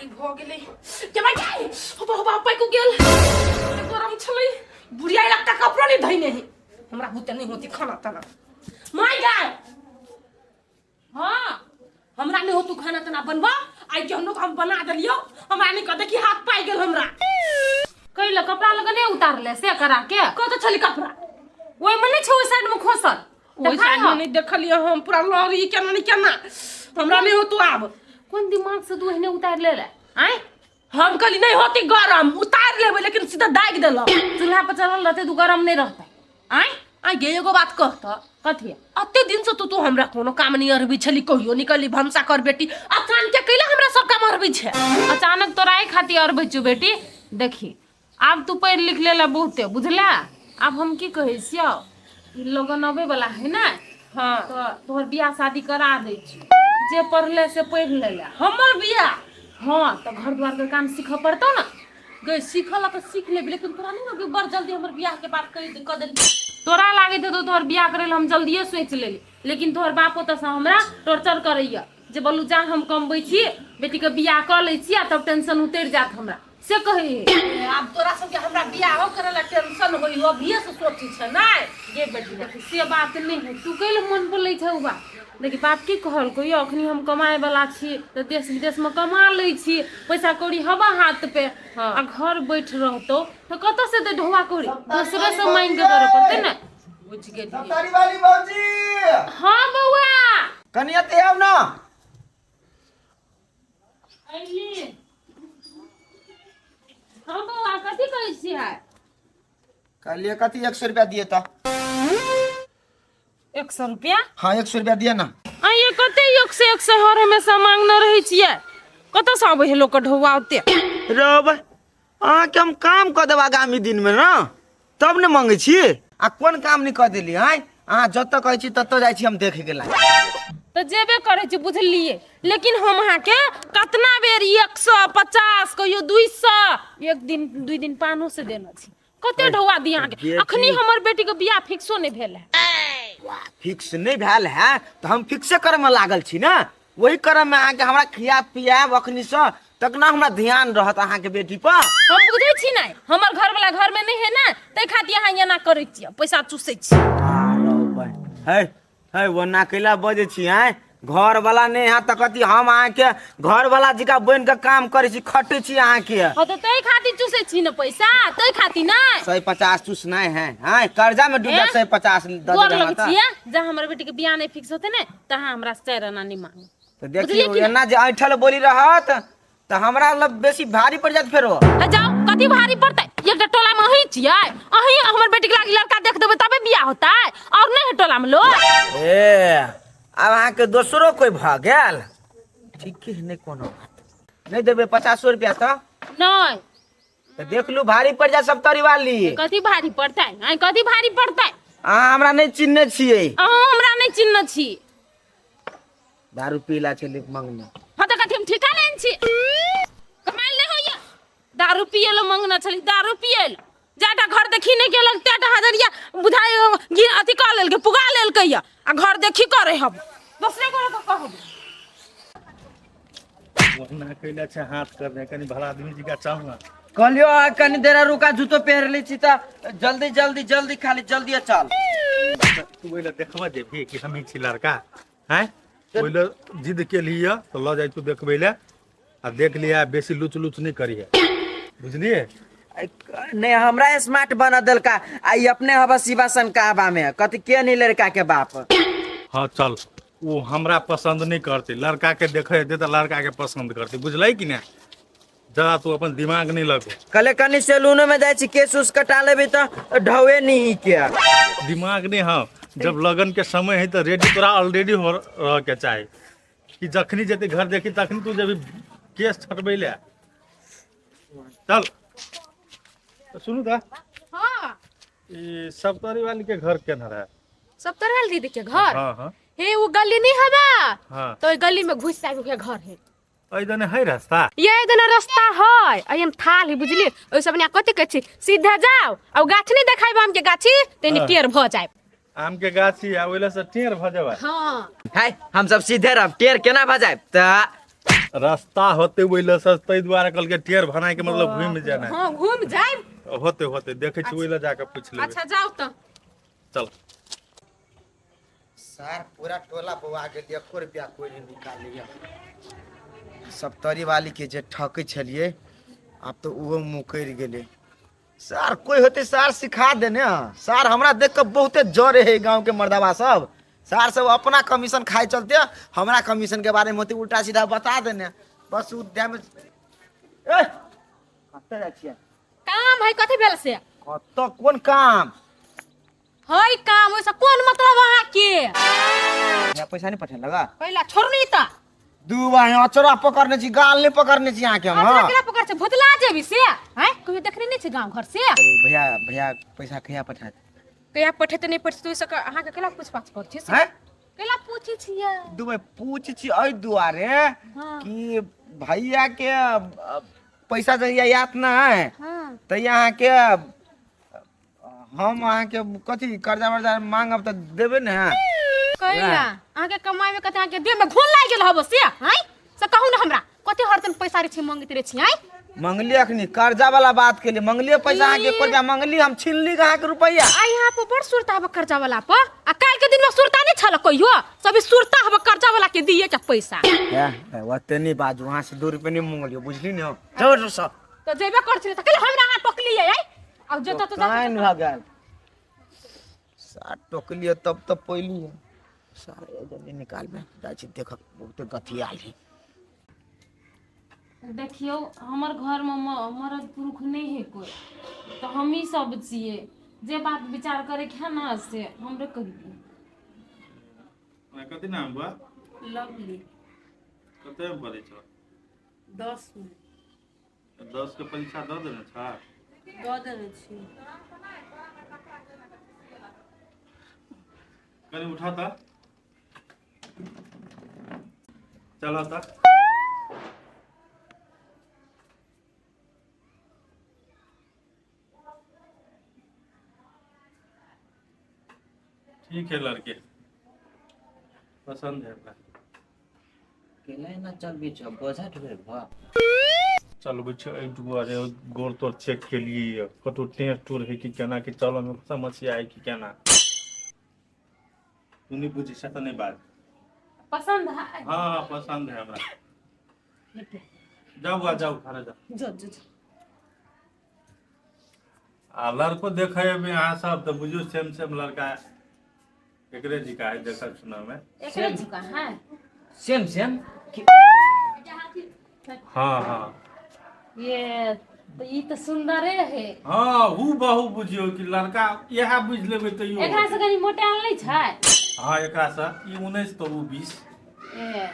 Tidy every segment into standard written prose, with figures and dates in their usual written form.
भारी भऽ गेलै के भाई जाय होबा होबा पाकि गेल कते गरम छलै बुढ़िया एकटा कपड़ो नहि धैने है हमरा बुते नहि होती खाना ताना माय गाय हाँ हमरा नहीं होतू खाना ताना बनबा आइ के हम लोग हम बना देलियो हमरा नहीं कह देखी हाथ पाइ गेल हमरा कैला कपड़ा लग नहीं उतारले से करा के कत छली कपड़ा ओहि में नहीं छै ओहि साइड में खोसल ओहि देखाय साइड में हौ। नहीं देखलियो हम पूरा लहरी केना नहीं केना हमरा नहीं होतू आब कोन दिमाग से तू एहने उतार ले ले आय हम कहली नहीं होती गरम उतार लेबै लेकिन सीधा दागि देलक चूल्हा पर चढ़ल रहते तू गरम नहीं रहते आय आ गे एगो बात कह त कथी अते दिन से तू तू हमरा कोनो काम नहीं अरबी छली कहियो निकली भनसा कर बेटी अचानक के कैला हमरा सब काम अरबी छै अचानक तोरा एहि खातिर और बच्चू बेटी देखी आब तू पढ़ि लिख लेला बहुते बुझला आब हम की कहै छियौ ई लगन अबै वाला है ने हाँ तऽ तोहर बियाह शादी करा दै छी जे पढ़ले से पढ़ि लेला हमर बियाह हाँ तऽ घर द्वार के काम सीखऽ पड़तौ ने गई सीखल तऽ सीख लेबी लेकिन तोरा नहीं लगे बड़ जल्दी हमर बियाह के बात कह कह देली तोरा लागैत हेतौ तोहर बियाह करै लए हम जल्दिए सोचि लेली लेकिन तोहर बाप ओतऽसँ हमरा टॉर्चर करैया जे बोलू जा हम कमबै छी बेटीके बियाह कऽ लै छी आ तब टेंशन उतरि जायत हमरा से कहै है आब तोरा सबके हमरा बियाहो करे ला टेंशन होई हो अभिये से सोची छै नै गे बेटी देखी से बात नहि है तू कैले मन बोलै छै उ बात देखी बाप की कहलकै यौ अखनी हम कमाए वाला छी तऽ देश विदेशमे कमा लै छी पैसा कौड़ी हवा हाथ पे हाँ। आ घर बैठ रहतौ तऽ कतऽ से दे ढौआ कौड़ी दोसरे से मांगि के करऽ पड़तै ने बुझ गेलियै सप्तारी वाली भौजी हाँ बौआ कनिया ते आउ ना अइली हाँ बौआ कथी कहै छियै कहलिए कथी 100 रुपया दिए तो 100 रुपया हाँ 100 रुपया दिए ना आइए कते एक से एक सौ हर हमेशा मांगने रहै छियै कतऽसँ अबै है लोकके ढौआ ओते रब अहाँके हम काम कऽ देब आगामी दिनमे ने तब ने मंगै छी आ कोन काम नहि कऽ देली आँय अहाँ जतऽ कहै छी ततऽ जाइ छी हम देखैके लागि तऽ जेबे करै छी बुझलियै लेकिन हम अहाँके कतना बेर 150 कहियो 200 एक दिन दुई दिन पानो से देने छी कते ढौआ दी अहाँके बेटी। अखनी हमर बेटीके बियाह फिक्सो नहि भेल है फिक्स नहि भेल है तऽ हम फिक्से करऽमे लागल छी ने ओहि क्रममे अहाँके हमरा खिया पियाब अखनीसँ तखना हमरा ध्यान रहत अहाँके बेटी पर हम बुझै छी नहि हमर घरवला घरमे नहि है ने ताहि खातिर अहाँ एना करै छियै पैसा चूसै छी है है ओना कैला बजै छी आँय घर वाला नहि है तऽ कथी हम अहाँके घर वाला जकाँ बनि कऽ काम करै छी खटै छी अहाँके हाँ तऽ ताहि खातिर चूसै छी ने पैसा ताहि खातिर नहि 150 चूसनाइ है आँय कर्जा में डूब जायब 150 दऽ गोर देबै लग हमरा तऽ। छियै जा हमर बेटीके बियाह नहि फिक्स होतै ने तहाँ हमरा से चारि आना नहि मांगू तऽ देखियौ बुझलियै कि एना जे ऐठल बोली रहत तऽ हमरा लग बेसी भारी पड़ि जायत फेरो आ जाओ कथी भारी पड़तै एकटा टोला में अहीं छियै अहीं हमर बेटी के लागी लड़का देख देबै तबे बियाह होतै और नहीं है टोला में लोग ए आब अहाँके दोसरो कोइ भऽ गेल ठीके है, नहि कोनो बात नहि देबै 50 रुपया तऽ नहीं तऽ देख लू भारी पड़ि जायत सब तरी वाली कथी भारी पड़तै आइ कथी भारी पड़तै अहाँ हमरा नहि चिन्हने छियै अहाँ हमरा नहि चिन्हने छी दारू पीला छलै मंगना हाँ तऽ कथी हम ठीका लेने छी कमाइल नहि होइया दारू पिए लए मंगना छली दारू पिए लए जाटा घर देखी नहि गेलक तेटा हजरिया बुझाइ अथी कऽ लेलकै पुगा लेलकै या आ घर देखी करे हम दोसरे गोरे के कहब ओहिना कैले छै हाथ करने कनि भला आदमी जी का चाहूंगा कहलियो आ कनि देर रुका जूतो पहिर लै छी तऽ जल्दी जल्दी जल्दी खाली जल्दी चल तू ओहि लए देखबऽ जेबही कि हमही छी लड़का हैं ओहि लए जिद केलही यऽ तऽ लऽ जाइ तू देखबै लए आ देख लिहा बेसी लुच लुच नहि करिहे बुझलियै नहीं हमरा स्मार्ट बना देलका आ ई अपने हवा शिवा सन कहबा में कथी के नहीं लड़का के बाप हाँ चल ओ हमरा पसंद नहीं करते लड़का के देखे हेतै तऽ लड़का के पसंद करते बुझलै कि नहि जरा तू अपन दिमाग नहीं लगो कले कनी सैलूनो में जाइ छी केस उस कटा लेबे तऽ ढौए नहीं के दिमाग नहीं हाँ जब लगन के समय है तो रेडी तोरा ऑलरेडी हो रह के चाही कि जखनी जेते घर देखी तखनी तू जब केस छटबै ले चल तऽ सुनू तऽ हाँ ई सप्तरी वाली के घर केना रहे सब तरह दीदी के घर हाँ हाँ हे वो गली नहीं हवा हाँ तो ओइ गली में घुस जाए के घर है एहि दने है रास्ता ये दना रास्ता है अयम थाल है बुझलिए ओइ सब ने कथि कहै छी सीधा जाओ आ उ गाछ नहीं देखाइब आम के गाछी तेनी हाँ। टेर भ जाए आम के गाछी आ ओइला से टेर भऽ जेबै हाँ है हम सब सीधे रहब टेर केना भऽ जायब तऽ रास्ता होते ओहि लए से ताहि दुआरे कहलकै टेढ़ बनाय के मतलब घुमि जेनाइ। हाँ, घूम जाइब। होते होते देखै छी, ओहि लए जाके पूछि लेबै। अच्छा, जाउ तऽ। चल। सार पूरा टोला बौआ गेल, एको रुपया कोई नहीं निकालिए। सप्तरी वाली के जे ठकै छलिए, आब तो ओहो मुकरि गेलै। सार कोई होते सार सिखा देने। सार हमरा देख के बहुते जरे है गांव के मर्दबा सब। सार सब अपना कमीशन खाए चलते हमरा कमीशन के बारे में होते उल्टा सीधा बता देने। बस उ डैमेज। ए कतऽ जाइ छियै? काम है कथी भेल से? कतऽ कोन काम? है काम, ओहिसँ कोन मतलब अहाँके? यहाँ पैसा नहीं पठे लगा। पहिला छोड़ू नहीं तऽ। दू बार अचरा पकड़ने छी, गाल नहीं पकड़ने छी अहाँके हम। अचरा हाँ। केना पकड़ छै, भुतला जेबी से? हैं, कहियो देखने नहीं छै गाँव घर से? अरे भैया, भैया पैसा कहिया पठात? कहिया पठेते नहीं पठेते, ओहिसँ अहाँके केना पूछ पाछ करै छी से? हैं? केना पूछै छियै? दू भाई पूछ छी एहि दुआरे हाँ। कि भैया के पैसा जहिया याद ना है हाँ। तहिया अहाँके हम अहाँके कथी कर्जा वर्जा मांगब तऽ देबै ने? कैला अहाँके कमाइ में कते अहाँके देह में घोल लागि गेल हबो से? हैं, से कहू ने हमरा, कते हरदम पैसा रे छी मंगैत रहे छी? हैं, मंगली अखनी कर्जा वाला बात के लिए मंगलिए पैसा अहाँके एको रुपया मंगली? हम छीनली अहाँके रुपया? आ यहाँ पर बड़ सुरता हब कर्जा वाला पर, आ काल्हि के दिन में सुरता नहीं छल कहियो? सभी सुरता हब कर्जा वाला के दिए के पैसा। हे, ओते नहीं बाजू, वहाँ से 2 रुपये नहीं मंगलियो, बुझली ने? जोर से तो जेबे कर छले त कैला हमरा अहाँ टोकलिए? आइ आब जेतऽ तो जा। कान भऽ गेल सार, टोकलिए तब तऽ पैलिए सारे। जल्दी निकालबे, जाइ छी देखक, बहुते गथियाल है। देखियौ, हमर घरमे मरद पुरुख नहि है कोइ, तऽ हमही सब छियै। जे बात विचार करैके है ने से हमरे कहियौ। कथी नाम बा? लवली। कते में पढ़ै छौ? 10 में। 10 के परीक्षा दऽ देने छा? दऽ देने छी। कनि उठा तऽ, चल तऽ। ठीक है, लड़के पसंद है हमरा। केला एना चलबै छ, बोझा ढोए भ चलबै छै एहि दुआरे गोर तोर चेक केलियै, कतहु टेढ़ टूर है कि केना कि चलऽ मे समस्या है कि केना। तू नहि बुझै छै तऽ नहि बाज। पसंद है? हाँ, पसंद है हमरा। जाउ बा, जाउ घरे जाउ। जो जो जो। आ लड़को देखे अभी अहाँ सब तऽ बुझियौ सेम सेम लड़का एकरे जिका है देखल सुनऽ मे। एकरे झुका है? सेम सेम। हाँ हाँ। ये तऽ ई तऽ सुंदरे है। हाँ, हु बहु बुझियौ कि लड़का इएह बुझि लेबै तैयो। एकरा से कनि मोटायल नहि छै? हाँ, एकरा से ई 19 तऽ ओ 20। ए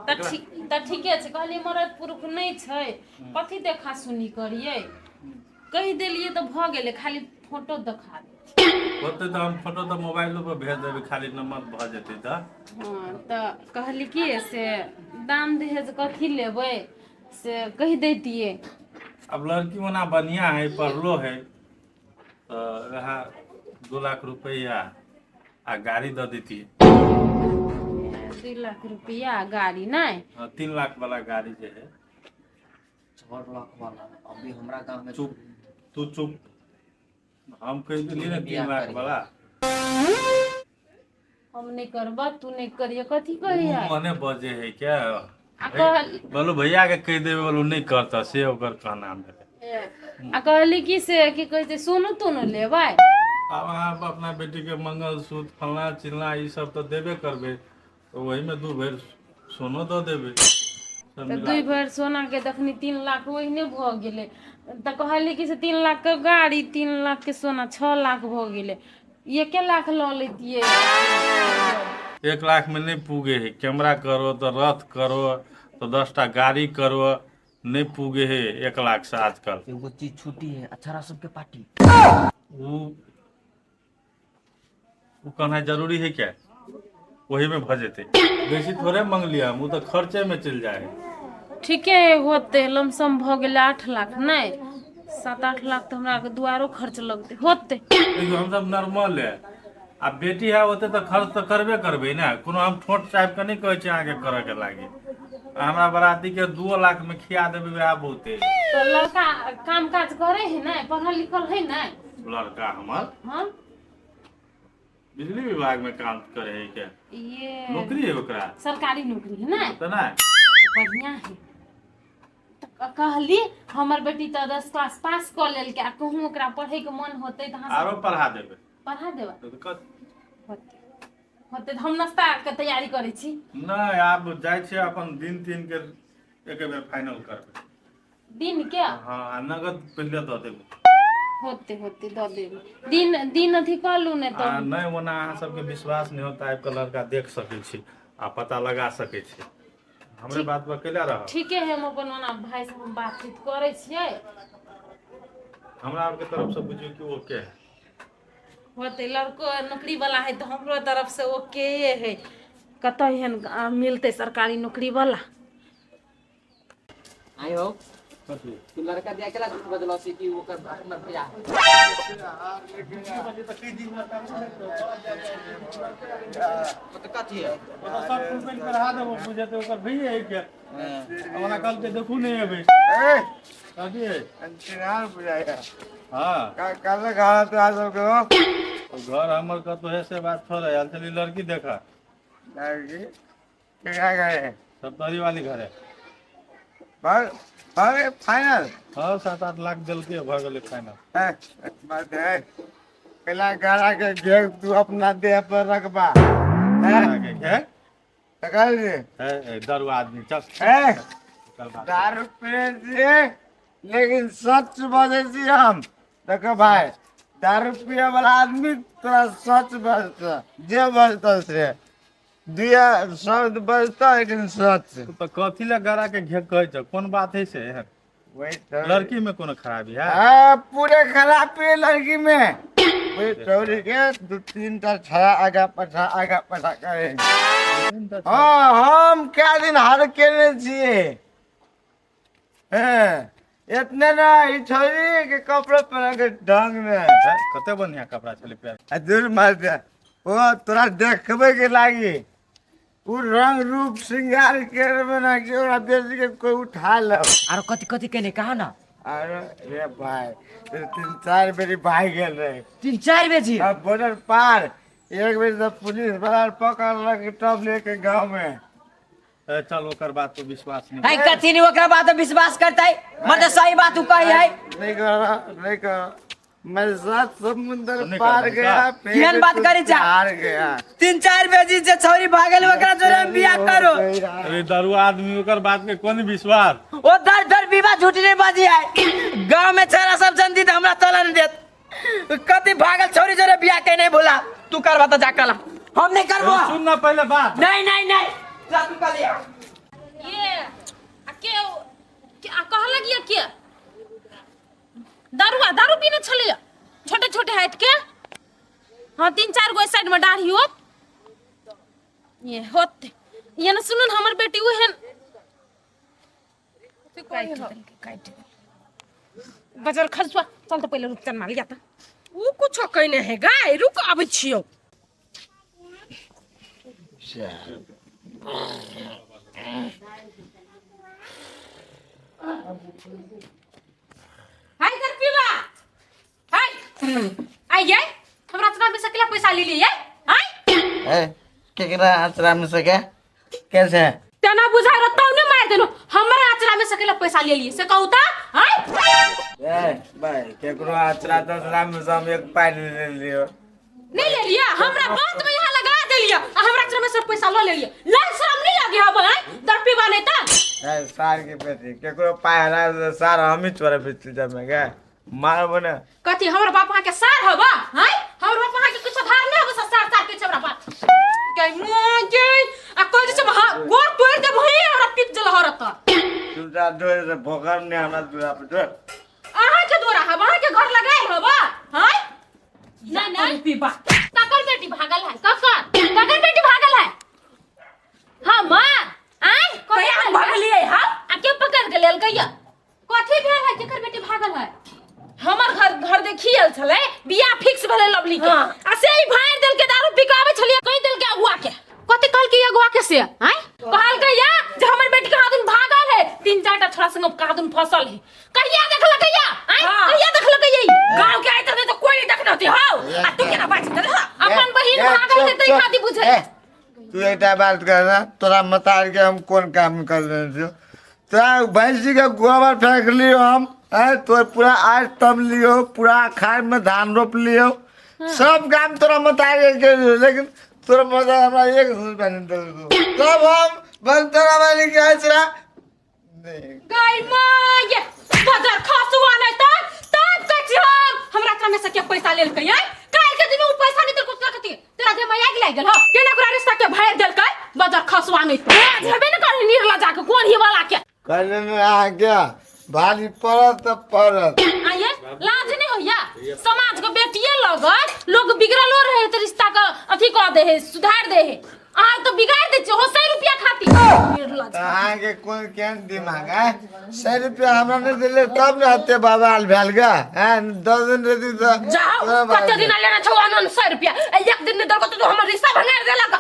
तऽ ठीक तऽ ठीके छै। कहलियै मरद पुरुख नहि छै, कथी देखा सुनी करियै? कहि देलियै तऽ भऽ गेलै, खाली फोटो देखा दे। होतै तऽ हम फोटो तऽ मोबाइलो पर भेज देबै, खाली नंबर भऽ जेतै तऽ। हाँ, तऽ कहली कि से दाम दहेज कथी लेबै से कहि दैतियै। अब लड़की ओना बढ़िया है, पढ़लो है, तऽ वएह 2 लाख रुपैआ आ गाड़ी दऽ देतियै। 2 लाख रुपैआ आ गाड़ी नहि? हाँ, 3 लाख वाला गाड़ी जे है। 4 लाख वाला अभी हमरा गाँव में। चुप, तू चुप, हम कहि देलियै ने 3 बियाह लाख करिहे। वाला। हम नहि करबऽ, तू नहि करिय, कथी कहिया? ओ मने बजे है क्या? आ कहल बोलू भैया के कहि देबै, बोलू नहि करता, से ओकर कहना भेलै। आ कहली कि से की कहै छै, सोनो तोनो लेबै? आब अहाँ अपना बेटीके मंगलसूत्र फलना चिलना ई सब तऽ देबे करबै, तऽ ओहिमे 2 भरि सोनो दऽ देबै सब तऽ मिला दुइ भरि सोनाके तखनी 3 लाख ओहिने भऽ गेलै। तऽ कहली कि से 3 लाखके गाड़ी, 3 लाखके सोना, 6 लाख भऽ गेलै। 1 लाख लऽ लैतियै। 1 लाख में नहीं पूगे है। कैमरा करो तो रथ करो तो 10टा गाड़ी करो, नहीं पूगे है 1 लाख से आजकल। एगो चीज छुट्टी है, अक्षरा सबके पार्टी। वो कहना जरूरी है क्या? वही में भऽ जेतै, बेसी थोड़े मंगलियै हम, ओ तऽ खर्चे में चलि जाइ है। ठीके होतै, लमसम भऽ गेलै 8 लाख, नहि 7-8 लाख तऽ हमरा दुआरो खर्च लगतै, होतै। देखियौ, हमसब नॉर्मल है आ बेटी है, ओते तऽ खर्च तऽ करबे करबै ने। कोनो हम ठोट चापि कऽ नहि कहै छी अहाँके करऽ के लागी। हमरा बराती के 2 लाख में खिया देबै, वएह बहुते। तो लड़का काम काज करे है ना, पढ़ल लिखल है ना? लड़का हमर बिजली विभाग में काम करे है के। ये नौकरी है ओकरा। सरकारी नौकरी है ना? तऽ नहि। बढ़िया है। तऽ कहली हमर बेटी तऽ 10 क्लास पास कऽ लेलकै आ कहूँ ओकरा पढ़ैके मन होतै तऽ अहाँ आरो सब पढ़ा देबै। पढ़ा देबै? तऽ होतै होतै तऽ हम नाश्ता के तैयारी करै छी। नहि, आब जाइ छियै, अपन दिन तीन के एक बेर फाइनल करबै। दिन के? हँ, आ नगद पहिले दऽ देबै। होते होते, दऽ देबै। दिन दिन अथी कऽ लू ने। आ तऽ नहि, ओना अहाँ सबके विश्वास नहि होता, आबि कऽ लड़का देख सकै छी आ पता लगा सकै छी। हमरे बात पर कैला रहब? ठीके है, हम अपन ओना भाई से हम बातचीत करै छियै। हमरा आरके तरफ से बुझियौ कि ओके है। होतै, लड़को नौकरी वाला है तऽ हमरो तरफ से ओके है। कतऽ एहन मिलतै सरकारी नौकरी वाला? आई हो, तू लड़का दिया केला झूठ बजलो सी कि ओकर हमर भैया है? तो कथी है? सब फुल पेंट पढ़ा देबो, बुझेतै ओकर भैये है के। ओना कल के देखू नहि एबै। ए। कथी है? चिन्हार बुझाइया। हँ। कल घर तो सबके हो। घर हमर कतौ है से बात थोड़े। आयल छली लड़की देखा। लड़की क्या करे? सप्तरी वाली घर है। पर पर फाइनल? हाँ, 7-8 लाख देलकै, भऽ गेलै फाइनल। बात है पहला गाड़ा के घेर तू अपना देह पर रखबा हैं? है। पकड़ ले। है दारू आदमी, चल। ए। चल बात। दारू पिए छियै लेकिन सच बजै छी हम। देखो भाई, दारू पिए वाला आदमी तोरा सच बजतौ, जे बजतौ से दुइया शब्द बजतौ लेकिन सच। तऽ कथी लए गड़ा के घेर कहै छ? कोन बात है से एहन? वही तो। लड़की में कोनो खराबी है? हाँ, पूरे खराबी है लड़की में। वही चौरी के दू तीन टा छड़ा आगा पछा आगा पछा करे। हाँ, हम क्या दिन हर केने छियै हैं, इतने ना ई छोरी के कपड़ा पहन के ढंग में। है, कते बढ़िया कपड़ा छलै पेर। आ दूर मार दे, ओ तोरा देखबे के लागी उ रंग रूप श्रृंगार के बना के ओकरा बेच के कोई उठा लो। आरो कथी कथी केने, कहा ना। अरे रे भाई, तीन चार बेरी भाग गेल रहे। तीन चार बेजी? अब बॉर्डर पार एक बेर जब पुलिस वाला पकड़लक तब लेके गांव में। ए, चल, ओकर बात पर विश्वास नहीं। है, कथी नहीं ओकरा बात पर विश्वास करतै? मतलब सही बात उ कही है। नहीं करो, नहीं करो, मैं सात समुंदर नहीं पार करबै गया का? फिर केहन बात तू करै छा? हार गया। तीन चार बेजी जे छौरी भागल ओकरा जोरे हम बियाह करो? अरे दारू आदमी, ओकर बात के कोन विश्वास? ओ दर दर विवाह झूठ नहीं बाजी है। गांव में छोरा सब जनती त हमरा चलन देत। कथी भागल छौरी जोरे बियाह के नहीं बोला। तू करबा त जा कला, हम नहीं करबो। सुन ना पहले बात। नहीं नहीं नहीं, जा तू कर लिया। ये आ के आ कहलक ये के दारुआ दारू पीने छलिए छोटे छोटे हाइट के। हाँ, तीन चार गो साइड में दाढ़ी होत। ये होत ये न सुनन, हमर बेटी ओहन काटि देलकै, काटि देलकै। बजर खर्चुआ, चल तऽ पहिले रुपचन मार लिया तऽ। उ कुछो कहने है गाय, रुक, आबै छियौ। हाय कर पीवा, हाय आइए, हमरा इतना में सकला पैसा ले लिए हाय। ए, केकरा आचरा में सके कैसे? तेना बुझाय रह तौ ने मार देनो। हमरा आचरा में सकला पैसा ले लिए से कहू त हाय। ए भाई, केकरो आचरा तचरा में से हम एक पाई ले लियो? नहीं ले लिया। हमरा बात में यहाँ लगा दे लिया आ हमरा आचरा में से पैसा ल ले लिया। लाज शरम नहीं लागे हब हाय दर पीवा नहीं त? ए सार के बेटी, केकरो पाई हरा दे, सार हम ही तोरा बेटी जमे के मारबो ने। कथी हमर बाप अहाँ के सार हबा हाय? हमर बाप अहाँ के कुछ आधार नहीं हबा, सार सार के हमरा बाप गई मां गई आ कोई जे गोर तोड़ दे भई हमरा पिक जल हरत। तू जा डोरे से भोकर ने हमरा दूरा पर डोर। अहाँ के दोरा हबा, अहाँ के घर लगायल हबा हाय? नहीं नहीं। पीबा। ककर बेटी भागल है? ककर ककर बेटी भागल है? हम आय? कहिया भगलियै हम? आ के पकड़ के लेलकै या? कथी भेल है? केकर बेटी भागल है? हमर घर घर देखी आयल छलै, बियाह फिक्स भेलै लवली के। हाँ। आ से ही भाड़ देलकै, दारू पी के आबै छलियै, कहि देलकै अगुआ के। कथी कहल कि अगुआ के से आय कहल के या जे हमर बेटी कहाँ दुन भागल है, तीन चार टा छोरा संग कहाँ दुन फसल है। कहिया देखलक या? आय हाँ। कहिया देखलक या? गांव के आए तो कोई नहीं देखने होती हो, आ तू केना बाजि देलह? अपन बहिन भागल है तै खातिर बुझै। तू एकटा बात कर ना, तोरा मतार के हम कोन काम कर देने छियौ? तोरा भैंसी के गोबर फेंक लियो हम, आँय, तोर पूरा आय तम लियो, पूरा खाद में धान रोप लियो, सब काम तोरा मतार के करियो, लेकिन तोरा मतार हमरा 1 रुपया नहीं देलको। तब हम बस तोरा वाली के आचरा नहीं। गाय my बजर खसुआ नहीं त तब कहै छी हम हमरा तोरा में से के पैसा लेलकै आय? काल्हि के दिन उ पैसा नहीं देलको तोरा कथी तेरा देह में आगि लागि गेल ह? केना ओकरा रिश्ता के भारि देलकै बजर खसुआ नहीं त? हेबे ने करे निर्ला जाके कोन ही वाला के। कहने में अहाँके भारी पड़त तऽ पड़त। आये लाज नहीं होइया? समाज के बेटिए लगत लोग बिगड़लो रहे त रिश्ता के अथी कह दे है, सुधार दे है। अहाँ तो बिगाड़ दे हो 100 रुपया खातिर। निर्लज। अहाँके कोन केहन दिमाग है? 100 रुपया हमरा नहीं दिले तब ने हते बवाल भेल गा। हैं, 10 दिन रहती तऽ जाओ, तोरा बाबा कते दिन लेने छौ अनन 100 रुपया? एक दिन नहीं देलको तो हमर रिश्ता भंगार देलक।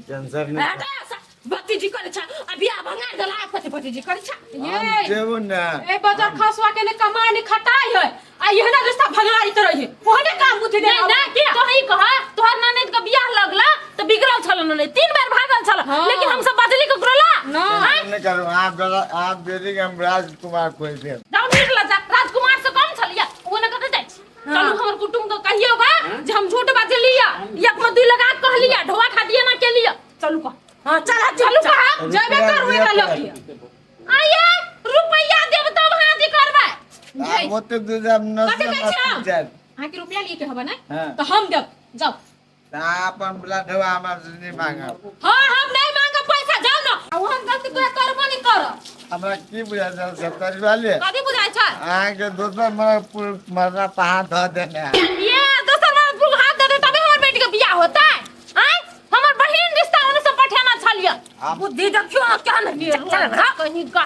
टेंशन नहीं। भतीजी करे छा, आ बियाह भंगार देला, कथी भतीजी करे छा? ये जेबो ना। ए बजर खसुआ के ने कमाई ने खटाई है, आ एहना रिश्ता भंगारी त रही ओहने काम बुद्धि नहीं दे ना के तो ही कह, तोहर ननद के बियाह लगला त बिगड़ल छल ननद, 3 बार भागल छल, हाँ। लेकिन हम सब बदली के करोला ना। नहीं करू, आप बेटा, आप बेटी के हम राजकुमार खोज देब। जाओ निकल जा, राजकुमार से कम छलिया ओ ने कते जाइ छी। चलू हमर कुटुंब के कहियो गा जे हम झूठ बाजलिया, एक में दुई लगा के कहलिया ढोआ खा दिया ना के लिया। चलू कह। हां चल चलू कह। जेबे करू एकरा लग के। आये रुपैया देब तब हाथी करबै। आप ओते दूर हम न कथी कहै छी हम? जायब। अहाँके रुपया लिए के हबे ने? हाँ। तऽ हम देब, जाउ। तऽ अहाँ अपन बला ढोआ हमरा से नहीं मांगब। हाँ हम नहीं मांगब पैसा, जाउ न। आ ओहन गलती तोरा करबो नहीं करब। हमरा की बुझाइ छल सत्तरी वाले? कथी बुझाइ छै? अहाँके दोसर मरद मरदा पर हाथ धऽ देने है। ये दोसर मरद पर हाथ दऽ दे तबे हमर बेटी के बियाह होतै। आँय हमर बहिन रिश्ता ओने से पठेना छलियै। बुद्धि देखियो केहन चल कहीं का।